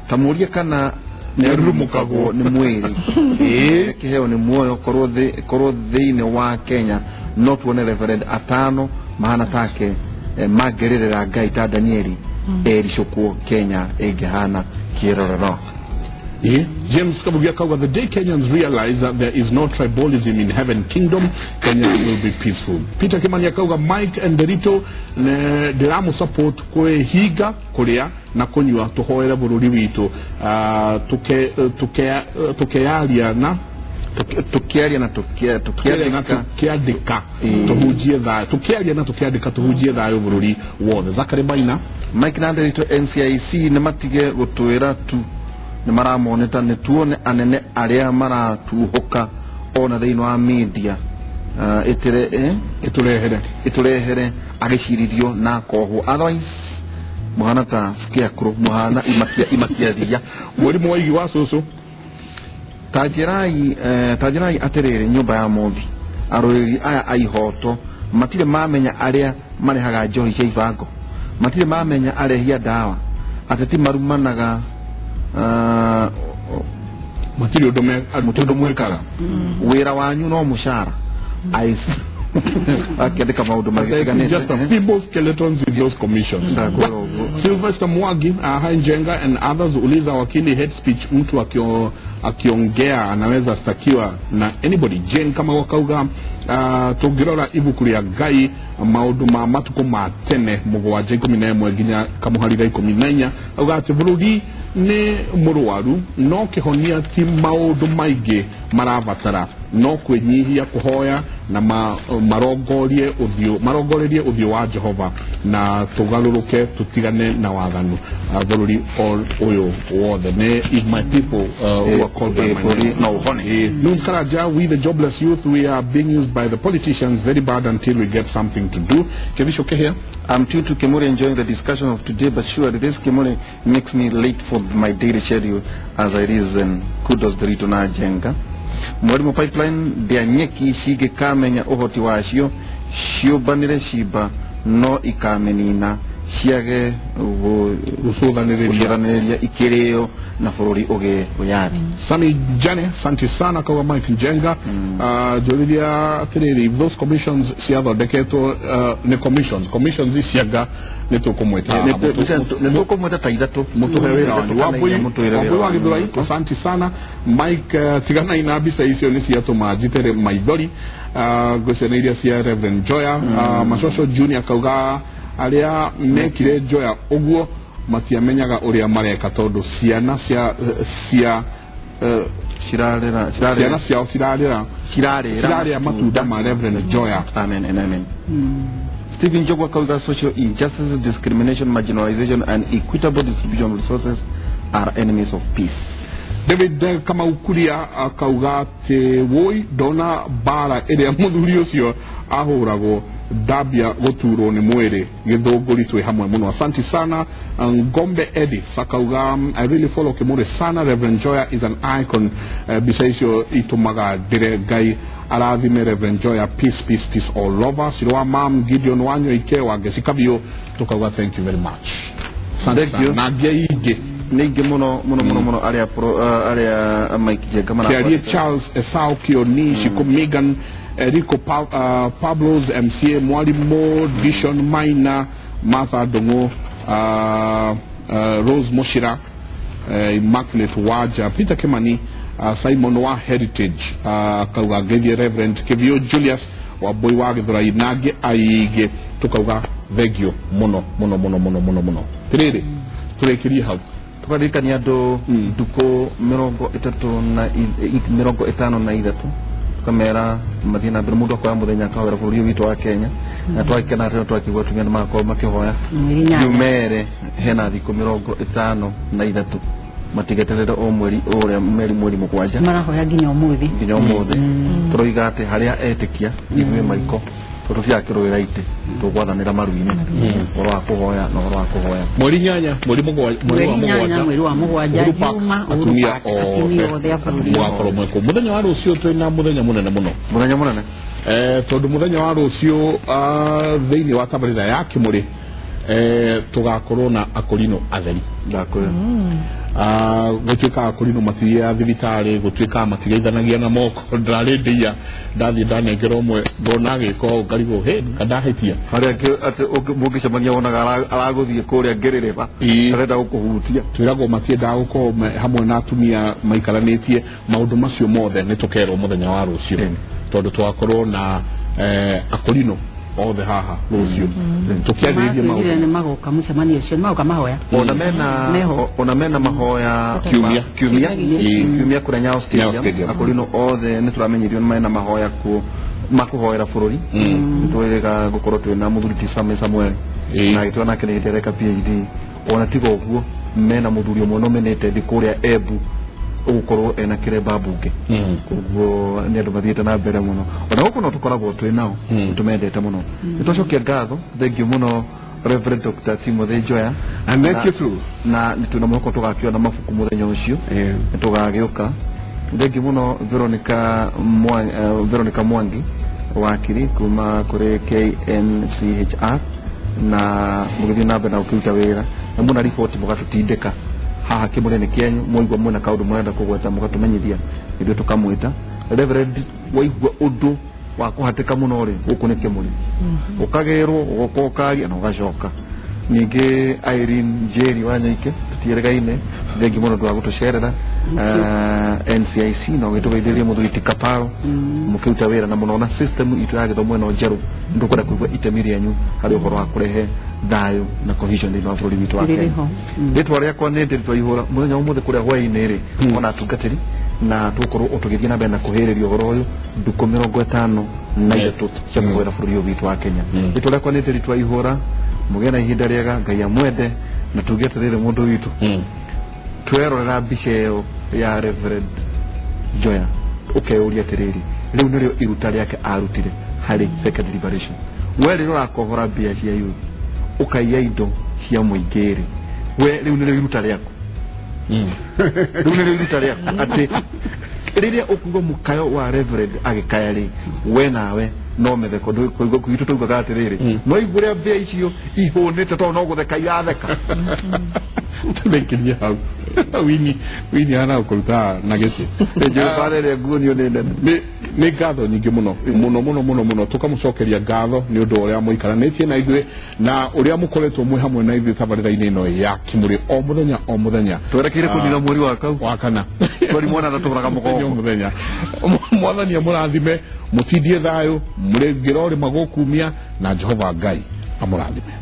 tamũrie kana nĩarurumũkagwo nĩ mwĩrĩ kĩheo nĩ muoyo korwo thĩinĩ wa Kenya no tuone reverend atano mahana take mangĩrĩrĩra Ngai ta Danieli ericũkwo Kenya ĩngĩhana kĩrorero. James Kabugia Kauga, the day Kenyans realize that there is no tribalism in heaven kingdom, Kenya will be peaceful. Peter Kimani Kauga, Mike and Derito ndĩramu support kwĩhinga kũrĩa na kũnyua tũhoere bũrũri witũ tukearia na tukiaria na tukiandĩka tũhunjie thayũ tukiaria na tukiandĩka tũhunjie thayũ bũrũri wothe. Zakari Maina, Mike na Derito NCIC nĩ matige gũtwĩra tu nĩ maramoneta nĩ tuone anene arĩa maratuhũka ona thĩinĩ wa media ĩtũrehere agĩcirithio na akohwo otherwise muhana ta scarecrow muhana imakia thia mwarimu waigi wa cũcũ tanjirai atĩrĩrĩ nyũmba ya Mothi arũĩrĩri aya a ihoto matirĩ mamenya arĩa marehaga njohi cia ibango matirĩ mamenya arehia ndawa ateti marumanaga matirĩ ũndũ mwĩkaga wĩra wanyu no mũcara akiandĩka maũndũ magĩtiganĩte. Just a feeble skeletons in those commissions. Sylvester Mwagi, Njenga and others uliza wakili hate speech mtu akiongea anaweza stakiwa na anybody. Jane kama wakauga tũngĩrora ibuku rĩa Ngai maũndũ ma matukũ ma tene mũgwanja 11 nginya kamũhari ga 14 auga atĩ bũrũri nĩ mũrwaru no kĩhonia ti maũndũ maingĩ marabatara no kwĩnyihia kũhoya na marongorerie ũthiũ wa Jehova na tũgarũrũke tũtigane na waganu bũrũri ũyũ wothe. Nĩ if my people who are called by my name no uhone. Nunes Karaja, we the jobless youth, we are being used by the politicians very bad until we get something to do. Kevisho Kehia, I'm tuned to Kimuri enjoying the discussion of today, but surely this Kimuri makes me late for my daily schedule as I reason. Kudos Derito na Jenga. Mwalimu pipeline ndĩa nyeki cingĩkamenya ũhoti wacio ciũmbanĩre cimba no ikamĩnina ciage gũcũthanĩrĩria ikĩrĩo na bũrũri ũgĩe wĩyathi. Sami Jane, asante sana kwa Mike Njenga. Njũrĩria atĩrĩrĩ, if those commissions ciathondeketwo nĩ commissions icianga nĩ tũkũmwĩta nĩ tũkũmwĩta ta ithatũ mũtũhe wĩra wanyu. Wambui wa Gĩthũrai, asante sana Mike. Tiganai na mbica icio nĩ ciatũma njitere maithori ngwĩciria nĩ iria cia Reverend Joya. Macoco Junior akauga arĩa mekire Joya ũguo matiamenyaga ũrĩa mareka tondũ ciana cia ciana ciao cirarĩra matunda ma Reverend Joya. Amen and amen. Stephen Njogwa akauga social injustice, discrimination, marginalization and equitable distribution of resources are enemies of peace. David Kamau Kuria akauga atĩ woi ndona mbara ĩrĩa mũthuri ũcio ahũragwo ndambia gũturwo nĩ mwĩrĩ gĩthũngũri twĩ hamwe mũno. Asante sana. Ngombe Edith akauga I really follow Kimuri sana, Reverend Joya is an icon. Mbica icio itũmaga ndĩre Ngai arathime Reverend Joya. Peace, peace, peace all over. Cirwa mam Gideon Wanyoike wa Ngeci Kabiũ tukauga thank you very much. Thank you. Na ngĩa ingĩ ningĩ mũno mũno mũno mũno arĩa arĩa Mike Jenga mara Charles Esau Kioni Shiko Megan Rico Pablos MCA Mwalimu Dishon Maina Martha Dongo Rose Moshira Immaculate Waja Peter Kimani Simon wa Heritage kauga Geithie Reverend Kivio Julius wa Boy wa Githurai na angĩ aingĩ tukauga thengio mũno mũno mũno mũno mũno mũno. Tirĩrĩ tũrĩkĩrie hau tukaririkania andũ ndukũ 53 tukamera mathiĩ na mbere mũndũ akoya mũthenya akahoera bũrũri ũyũ witũ wa Kenya na twagĩkena atĩ twakĩigua atumia nĩ magakorwo makĩhoya Jumere hena thikũ 53 matigeterere o mweri ũrĩa mweri mũgwanja marahoya nginya ũmũthĩ tũroiga atĩ harĩa etĩkia ithuĩ maiko tondũ ciakĩrũĩra itĩ tũgwathanĩra maru-inĩ ũhoro wa kũhoya na ũhoro wa kũhoya mweri 8 mweri wa mũgwanja Juma atumia othe a bũrũri mũgakorwo mwĩkũ mũthenya wa rũciũ twĩna mũthenya mũnene mũno mũthenya mũnene tondũ mũthenya wa rũciũ thĩinĩ wa tabarĩra ya Kĩmũrĩ Tugakorwo na akorino atheri. Ndakwĩra. Gũtuĩka akorino matithiaga thibitarĩ, gũtuĩka matigeithanagia na moko, ndarĩ ndia ndathiĩ ndanengera ũmwe ngona agĩka ũũ ngarigwo hĩ kandahĩtia. Harĩa atĩ mũngĩcemania wonaga aragũthiĩ kũrĩa ngĩrĩrĩba arenda gũkũhutia. Twĩragwo matiendaga gũkorwo hamwe na atumia maikaranĩtie. Maũndũ macio mothe nĩ tũkerwo mũthenya wa rũciũ, tondũ twakorwo na akorino othe haha rũciũ tũkĩarĩrĩria maũndũ. Nĩ magoka mũcemanio ũcio, nĩ magoka mahoya. Ona mena mahoya kiumia kũrĩa Nyayo Stadium. Akorino othe nĩ tũramenyirio mena mahoya kuo makũhoera bũrũri. Nĩtwĩrĩga gũkorwo twĩna mũthuri ti Samuel na gĩtwa nake nĩ hĩndĩ PhD. Ona tiga ũguo mena mũthuri ũmwe nominated kũrĩa Embu ũgũkorwo ena kĩremba mbunge. Koguo nĩ andũ mathiĩte na mbere mũno. Ona gũkũ no tũkoragwo twĩ nao, tũmendete mũno. Nĩ twacokia ngatho, thengiũ mũno Reverend Dr. Timothy Njoya. And thank you too. Na nĩ twĩna mwĩhoko tũgakĩona mabuku mũthenya ũcio, nĩ tũgagĩũka. Thengiũ mũno Veronica Mwangi wakiri kuma kũrĩ KNCHR, na mũgĩthiĩ na mbere na gũkĩruta wĩra na mũna riboti mũgatũtindĩka haha kĩmũrĩ-inĩ kĩanyu, mwaigua mwĩna kaũndũ mũrenda kũgweta mũgatũmenyithia ithuĩ tũkamwĩta. Reverend, waigua ũndũ wa kũhatĩka mũno rĩ, gũkũ nĩ kĩmũrĩ, ũkagĩrwo ũgoka ũkaria na ũgacoka. Ningĩ Irene Njeri wa Nyaike tũtiĩrĩgaine, thengiũ mũno ũndũ wa gũtũcerera NCIC na ũgĩtũgeithĩria mũthuri ti Kaparo mũkĩruta wĩra na mũnona system itũ ya gĩthomo ĩno njerũ. Nĩtũkwenda kũigua itemi rĩanyu harĩ ũhoro wa kũrehe thayũ na cohesion thĩinĩ wa bũrũri witũ wa Kenya. Rĩtwa rĩakwa nĩ Ndĩrĩ Twaihũra. Mũthenya wa ũmũthĩ kũrĩa hwaĩ-inĩ rĩ, ona atungatĩri na tũgũkorwo tũgĩthiĩ na mbere na kũhĩrĩria ũhoro ũyũ ndukũ 53 cia kũhoera bũrũri ũyũ witũ wa Kenya. Rĩtwa rĩakwa nĩ Ndĩrĩ Twaihũra. Mũgĩe na ihinda rĩega, Ngai amwende, na tuge atĩrĩrĩ mũndũ witũ, twerorera mbica ĩyo ya Reverend Njoya ũkeyũria atĩrĩrĩ, rĩu nĩrĩo iruta rĩake arutire harĩ second liberation. We rĩrĩa ũrakohora mbia cia youth ũkaiya indo cia mũingĩ rĩ, we rĩu nĩrĩo iruta rĩaku. Rĩu nĩrĩo iruta rĩaku atĩ rĩrĩa ũkuigua mũkayo wa Reverend agĩkaya rĩ, we nawe no metheko gwitũ taugaga atĩrĩrĩ, no igũrĩa mbia icio ihũnĩte tondũ no gũtheka iratheka. Tũrĩkĩrie hau. Wini hana gũkũruta na gĩtĩ. Njũĩ ĩrĩa nguonio nĩ nene. Nĩ ngatho nyingĩ mũno mũno mũno mũno mũno, tũkamũcokeria ngatho nĩ ũndũ ũrĩa mũikaranĩtie na ithuĩ na ũrĩa mũkoretwo mwĩ hamwe na ithuĩ tabarĩra-inĩ ĩno ya Kĩmũrĩ o mũthenya o mũthenya. Twerekeire kũnina mweri wa kau wa kana mweri mwana na tũraga mũgongo mũthenya. Mwathani amũrathime, mũtindie thayũ, mũrĩngĩra ũrĩma gũkumia, na Jehova Ngai amũrathime.